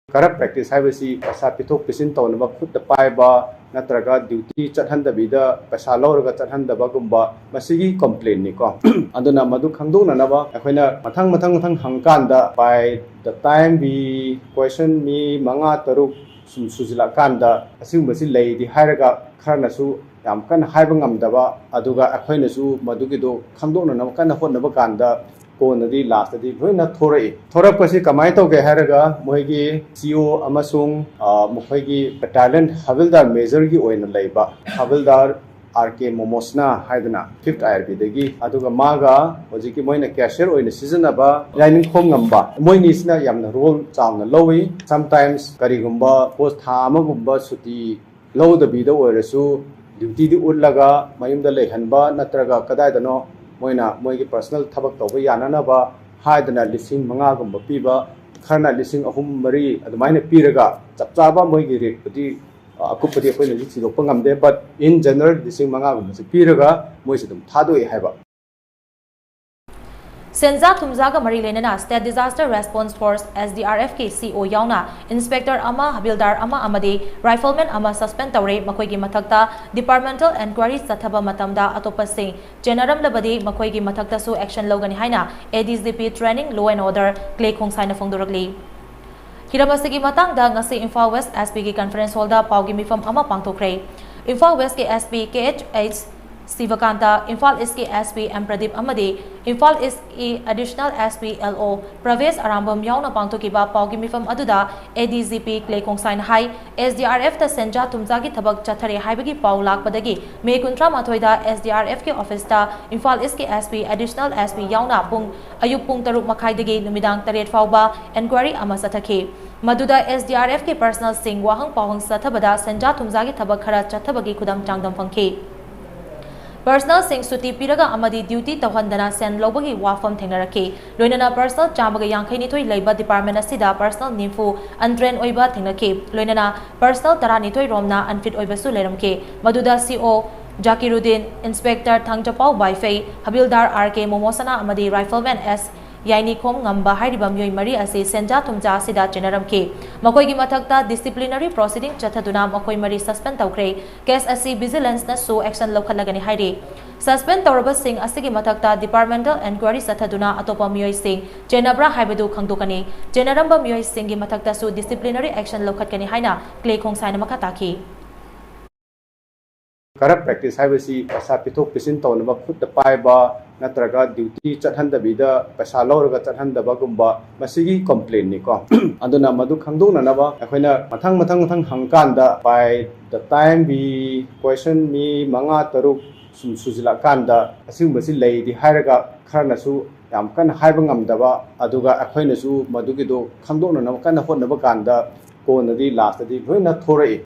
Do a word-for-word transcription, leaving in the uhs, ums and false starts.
Corrupt practice ꯍꯥꯏꯕꯁꯤ ꯄꯩꯁꯥ ꯄꯤꯊꯣꯛ ꯄꯤꯁꯤꯟ ꯇꯧꯅꯕ ꯈꯨꯠꯇ ꯄꯥꯏꯕ ꯅꯠꯇ꯭ꯔꯒ duty ꯆꯠꯍꯟꯗꯕꯤꯗ ꯄꯩꯁꯥ ꯂꯧꯔꯒ ꯆꯠꯍꯟꯗꯕꯒꯨꯝꯕ, ꯃꯁꯤꯒꯤ complainꯅꯤꯀꯣ꯫ ꯑꯗꯨꯅ ꯃꯗꯨ ꯈꯪꯗꯣꯛꯅꯅꯕ ꯑꯩꯈꯣꯏꯅ ꯃꯊꯪ ꯃꯊꯪ ꯃꯊꯪ ꯍꯪꯀꯥꯟꯗ, by the time we question ꯃꯤ ꯃꯉꯥ ꯇꯔꯨꯛ ꯁꯨꯝ ꯁꯨꯖꯤꯜꯂꯛꯀꯥꯟꯗ ꯑꯁꯤꯒꯨꯝꯕꯁꯤ ꯂꯩꯗꯤ ꯍꯥꯏꯔꯒ ꯈꯔꯅꯁꯨ ꯌꯥꯝ ꯀꯟꯅ ꯍꯥꯏꯕ ꯉꯝꯗꯕ, ꯑꯗꯨꯒ ꯑꯩꯈꯣꯏꯅꯁꯨ ꯃꯗꯨꯒꯤꯗꯣ ꯈꯪꯗꯣꯛꯅꯅꯕ ꯀꯟꯅ ꯍꯣꯠꯅꯕ ꯀꯥꯟꯗ ꯀꯣꯟꯅꯗꯤ lastꯇꯗꯤ ꯂꯣꯏꯅ ꯊꯣꯔꯛꯏ꯫ ꯊꯣꯔꯛꯄꯁꯤ ꯀꯃꯥꯏꯅ ꯇꯧꯒꯦ ꯍꯥꯏꯔꯒ ꯃꯣꯏꯒꯤ C O ꯑꯃꯁꯨꯡ, ꯑ, ꯃꯈꯣꯏꯒꯤ battalion ꯍꯕꯤꯜꯗꯥꯔ majorꯒꯤ ꯑꯣꯏꯅ ꯂꯩꯕ ꯍꯕꯤꯜꯗꯥꯔ R K ꯃꯣꯃꯣꯁꯅꯥ ꯍꯥꯏꯗꯅ fifth I R Bꯗꯒꯤ, ꯑꯗꯨꯒ ꯃꯥꯒ ꯍꯧꯖꯤꯛꯀꯤ ꯃꯣꯏꯅ cashier ꯑꯣꯏꯅ ꯁꯤꯖꯤꯟꯅꯕ ꯌꯥꯏꯅꯤꯡꯈꯣꯝ ꯉꯝꯕ, ꯃꯣꯏꯅꯤꯁꯤꯅ ꯌꯥꯝꯅ role ꯆꯥꯎꯅ ꯂꯧꯏ꯫ Sometimes ꯀꯔꯤꯒꯨꯝꯕ post ꯊꯥ ꯑꯃꯒꯨꯝꯕ ꯁꯨꯇꯤ ꯂꯧꯗꯕꯤꯗ ꯑꯣꯏꯔꯁꯨ dutyꯗꯤ ꯎꯠꯂꯒ ꯃꯌꯨꯝꯗ ꯂꯩꯍꯟꯕ ꯅꯠꯇ꯭ꯔꯒ ꯀꯗꯥꯏꯗꯅꯣ ꯃꯣꯏꯅ ꯃꯣꯏꯒꯤ personal ꯊꯕꯛ ꯇꯧꯕ ꯌꯥꯅꯅꯕ ꯍꯥꯏꯗꯅ ꯂꯤꯁꯤꯡ ꯃꯉꯥꯒꯨꯝꯕ ꯄꯤꯕ, ꯈꯔꯅ ꯂꯤꯁꯤꯡ ꯑꯍꯨꯝ ꯃꯔꯤ ꯑꯗꯨꯃꯥꯏꯅ ꯄꯤꯔꯒ, ꯆꯞ ꯆꯥꯕ ꯃꯣꯏꯒꯤ rateꯄꯨꯗꯤ, ꯑ, ꯑꯀꯨꯞꯄꯗꯤ ꯑꯩꯈꯣꯏꯅ ꯍꯧꯖꯤꯛ ꯊꯤꯗꯣꯛꯄ ꯉꯝꯗꯦ, but in general ꯂꯤꯁꯤꯡ ꯃꯉꯥꯒꯨꯝꯕꯁꯦ ꯄꯤꯔꯒ ꯃꯣꯏꯁꯦ ꯑꯗꯨꯝ ꯊꯥꯗꯣꯛꯑꯦ ꯍꯥꯏꯕ꯫ ꯁꯦꯟꯖꯥ ꯊꯨꯝꯖꯥꯒ ꯃꯔꯤ ꯂꯩꯅꯅ State Disaster Response Force, S D R Fꯀꯤ C O ꯌꯥꯎꯅ inspector ꯑꯃ, ꯍꯕꯤꯜꯗꯥꯔ ꯑꯃ ꯑꯃꯗꯤ rifleman ꯑꯃ suspend ꯇꯧꯔꯦ꯫ ꯃꯈꯣꯏꯒꯤ ꯃꯊꯛꯇ departmental enquiry ꯆꯠꯊꯕ ꯃꯇꯝꯗ ꯑꯇꯣꯞꯄꯁꯤꯡ ꯆꯦꯟꯅꯔꯝꯂꯕꯗꯤ ꯃꯈꯣꯏꯒꯤ ꯃꯊꯛꯇꯁꯨ action ꯂꯧꯒꯅꯤ ꯍꯥꯏꯅ A D G P Training, Law and Order ꯀ꯭ꯂꯦ ꯈꯣꯡꯁꯥꯏꯅ ꯐꯣꯡꯗꯣꯔꯛꯂꯤ꯫ ꯍꯤꯔꯝ ꯑꯁꯤꯒꯤ ꯃꯇꯥꯡꯗ ꯉꯁꯤ ꯏꯝꯐꯥꯜ West S Pꯒꯤ conference hallꯗ ꯄꯥꯎꯒꯤ ꯃꯤꯐꯝ ꯑꯃ ꯄꯥꯡꯊꯣꯛꯈ꯭ꯔꯦ꯫ Imphal Westꯀꯤ S P K H H ꯁꯤꯕꯀꯥꯟꯇ, Imphal Eastꯀꯤ S P M Pradeep ꯑꯃꯗꯤ Imphal Eastꯀꯤ Additional S P L O ꯄ꯭ꯔꯚꯦꯁ Arambam ꯌꯥꯎꯅ ꯄꯥꯡꯊꯣꯛꯈꯤꯕ ꯄꯥꯎꯒꯤ ꯃꯤꯐꯝ ꯑꯗꯨꯗ A D G P ꯀ꯭ꯂꯦ ꯈꯣꯡꯁꯥꯏꯅ ꯍꯥꯏ, S D R Fꯇ ꯁꯦꯟꯖꯥ ꯊꯨꯝꯖꯥꯒꯤ ꯊꯕꯛ ꯆꯠꯊꯔꯦ ꯍꯥꯏꯕꯒꯤ ꯄꯥꯎ ꯂꯥꯛꯄꯗꯒꯤ ꯃꯦ ꯀꯨꯟꯊ꯭ꯔꯥ ꯃꯥꯊꯣꯏꯗ S D R Fꯀꯤ officeꯇ Imphal Eastꯀꯤ S P, Additional S P ꯌꯥꯎꯅ ꯄꯨꯡ, ꯑꯌꯨꯛ ꯄꯨꯡ ꯇꯔꯨꯛ ꯃꯈꯥꯏꯗꯒꯤ ꯅꯨꯃꯤꯗꯥꯡ ꯇꯔꯦꯠ ꯐꯥꯎꯕ enquiry ꯑꯃ ꯆꯠꯊꯈꯤ꯫ ꯃꯗꯨꯗ S D R Fꯀꯤ personnelꯁꯤꯡ ꯋꯥꯍꯪ ꯄꯥꯎꯍꯪ ꯆꯠꯊꯕꯗ ꯁꯦꯟꯖꯥ ꯊꯨꯝꯖꯥꯒꯤ ꯊꯕꯛ ꯈꯔ ꯆꯠꯊꯕꯒꯤ ꯈꯨꯗꯝ ꯆꯥꯡꯗꯝ ꯐꯪꯈꯤ꯫ Personnelꯁꯤꯡ ꯁꯨꯇꯤ ꯄꯤꯔꯒ ꯑꯃꯗꯤ duty ꯇꯧꯍꯟꯗꯅ ꯁꯦꯟ ꯂꯧꯕꯒꯤ ꯋꯥꯐꯝ ꯊꯦꯡꯅꯔꯛꯈꯤ꯫ ꯂꯣꯏꯅꯅ personnel ꯆꯥꯝꯃꯒ ꯌꯥꯡꯈꯩ ꯅꯤꯊꯣꯏ ꯂꯩꯕ department ꯑꯁꯤꯗ personnel ꯅꯤꯐꯨ untrained ꯑꯣꯏꯕ ꯊꯦꯡꯅꯈꯤ꯫ ꯂꯣꯏꯅꯅ personnel ꯇꯔꯥꯅꯤꯊꯣꯏ ꯔꯣꯝꯅ unfit ꯑꯣꯏꯕꯁꯨ ꯂꯩꯔꯝꯈꯤ꯫ ꯃꯗꯨꯗ C O ꯖꯥꯀꯤꯔꯨꯗꯤꯟ, inspector ꯊꯥꯡꯖꯄꯥꯎ ꯕꯥꯏꯐꯩ, ꯍꯕꯤꯜꯗꯥꯔ R K ꯃꯣꯃꯣꯁꯅꯥ ꯑꯃꯗꯤ rifleman S ꯌꯥꯏꯅꯤꯈꯣꯝ ꯉꯝꯕ ꯍꯥꯏꯔꯤꯕ ꯃꯤꯑꯣꯏ ꯃꯔꯤ ꯑꯁꯤ ꯁꯦꯟꯖꯥ ꯊꯨꯝꯖꯥ ꯑꯁꯤꯗ ꯆꯦꯟꯅꯔꯝꯈꯤ꯫ ꯃꯈꯣꯏꯒꯤ ꯃꯊꯛꯇ disciplinary proceeding ꯆꯠꯊꯗꯨꯅ ꯃꯈꯣꯏ ꯃꯔꯤ suspend ꯇꯧꯈ꯭ꯔꯦ꯫ Case ꯑꯁꯤ vigilance ꯅꯁꯨ action ꯂꯧꯈꯠꯂꯒꯅꯤ ꯍꯥꯏꯔꯤ꯫ Suspend ꯇꯧꯔꯕꯁꯤꯡ ꯑꯁꯤꯒꯤ ꯃꯊꯛꯇ departmental enquiry ꯆꯠꯊꯗꯨꯅ ꯑꯇꯣꯞꯄ ꯃꯤꯑꯣꯏꯁꯤꯡ ꯆꯦꯟꯅꯕ꯭ꯔꯥ ꯍꯥꯏꯕꯗꯨ ꯈꯪꯗꯣꯛꯀꯅꯤ꯫ ꯆꯦꯟꯅꯔꯝꯕ ꯃꯤꯑꯣꯏꯁꯤꯡꯒꯤ ꯃꯊꯛꯇꯁꯨ disciplinary action ꯂꯧꯈꯠꯀꯅꯤ ꯍꯥꯏꯅ ꯀ꯭ꯂꯦ ꯈꯣꯡꯁꯥꯏꯅ ꯃꯈꯥ ꯇꯥꯈꯤ꯫ Corrupt practice ꯍꯥꯏꯕꯁꯤ ꯄꯩꯁꯥ ꯄꯤꯊꯣꯛ ꯄꯤꯁꯤꯟ ꯇꯧꯅꯕ ꯈꯨꯠꯇ ꯄꯥꯏꯕ ꯅꯠꯇ꯭ꯔꯒ duty ꯆꯠꯍꯟꯗꯕꯤꯗ ꯄꯩꯁꯥ ꯂꯧꯔꯒ ꯆꯠꯍꯟꯗꯕꯒꯨꯝꯕ ꯃꯁꯤꯒꯤ complaint ꯅꯤꯀꯣ꯫ ꯑꯗꯨꯅ ꯃꯗꯨ ꯈꯪꯗꯣꯛꯅꯅꯕ ꯑꯩꯈꯣꯏꯅ ꯃꯊꯪ ꯃꯊꯪ ꯃꯊꯪ ꯍꯪꯀꯥꯟꯗ by the time we question ꯃꯤ ꯃꯉꯥ ꯇꯔꯨꯛ ꯁꯨꯝ ꯁꯨꯖꯤꯜꯂꯛꯀꯥꯟꯗ ꯑꯁꯤꯒꯨꯝꯕꯁꯤ ꯂꯩꯗꯤ ꯍꯥꯏꯔꯒ ꯈꯔꯅꯁꯨ ꯌꯥꯝ ꯀꯟꯅ ꯍꯥꯏꯕ ꯉꯝꯗꯕ, ꯑꯗꯨꯒ ꯑꯩꯈꯣꯏꯅꯁꯨ ꯃꯗꯨꯒꯤꯗꯣ ꯈꯪꯗꯣꯛꯅꯅꯕ ꯀꯟꯅ ꯍꯣꯠꯅꯕ ꯀꯥꯟꯗ ꯀꯣꯟꯅꯗꯤ last ꯇꯗꯤ ꯂꯣꯏꯅ ꯊꯣꯔꯛꯏ꯫